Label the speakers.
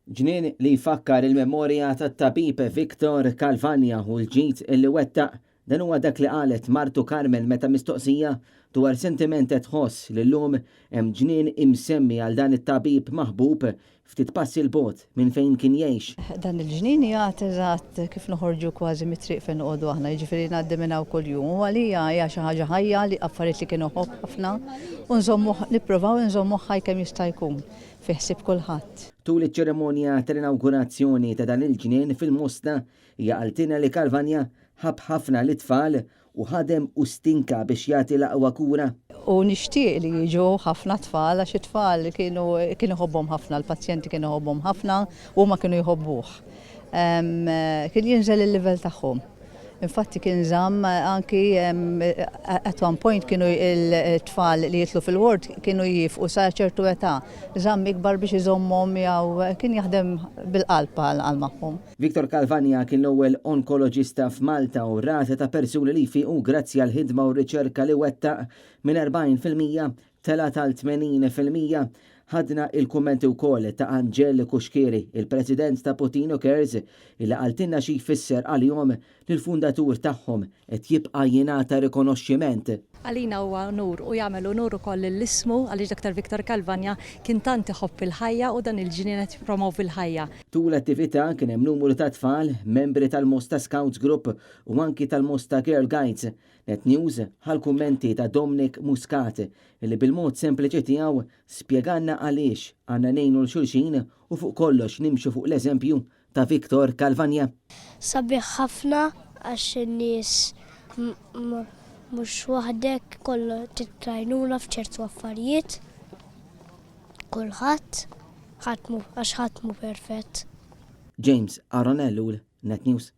Speaker 1: Ġnien li jfakkar il-memorja tat-tabib Victor Calvagna u l-ġid li wettaq, dan huwa dak li qalet martu Carmen meta mistoqsija dwar sentiment qed tħoss li llum hemm ġnien imsemmi għal dan it-tabib maħbub ftit passi 'l bogħod minn fejn kien jgħix.
Speaker 2: Dan il-ġnien jgħat eżatt kif noħorġu kważi mit-triq fejn noqogħdu aħna, jiġifieri ngħaddi minn hawn kuljum. U għalija hija xi ħaġa ħajja li affarijiet li kien iħobb ħafna u nżommuh nipprovaw inżommuh ħaj kemm jista' jkun fi ħsieb kulħadd.
Speaker 1: Tul iċ-ċerimonja tal-inawgurazzjoni ta' dan il-ġnien fil-Mosta, hija qaltilna li Calvagna ħabb ħafna lit-tfal u ħadem u stinka biex jagħti l-aqwa kura.
Speaker 2: U nixtieq li jiġu ħafna tfal għax it-tfal kienu kien iħobbhom ħafna, l-pazjenti kien iħobbhom ħafna u huma kienu jħobbuh. Kien jinżel il-livell tagħhom. Infatti kien żamm anki at one point kienu il-tfal li jitlu fil-ward kienu jifqu sa ċertu età. Żamm ikbar biex iżommhom jew kien jaħdem bil-qalb għal magħhom.
Speaker 1: Victor Calvagna kien l-ewwel onkoloġista f'Malta u r-rata ta' persuni li jfiequ grazzi għall-ħidma u r-riċerka li wettaq minn 40% telgħet għal 80%. Ħadna il-kummenti wkoll ta' Angele Cuschieri, il-President ta' Puttinu Cares, illi qaltilna xi jfisser għalihom li l-fundatur tagħhom qed jibqa' jingħata rikonoxximent.
Speaker 3: Għalina huwa unur u jagħmel unur ukoll lil ismu għaliex Dottor Victor Calvagna kien tant iħobb il-ħajja u dan il-ġnien qed jippromovi l-ħajja.
Speaker 1: Tul l-attività kien hemm numru ta' tfal, membri tal-Mosta Scouts Group u anki tal-Mosta Girl Guides. Net News ħa l-kummenti ta' Dominic Muscat li bil-mod sempliċi tiegħu spjegalna għaliex għandna ngħinu 'l xulxin u fuq kollox nimxu fuq l-eżempju ta' Victor Calvagna.
Speaker 4: Sabiħ ħafna għax in-nies mhux waħdek kollu trid f'ċertu affarijiet. Kulħadd, ħadd mhu għax ħadd mhu perfett.
Speaker 1: James Aaron Ellul, Net News.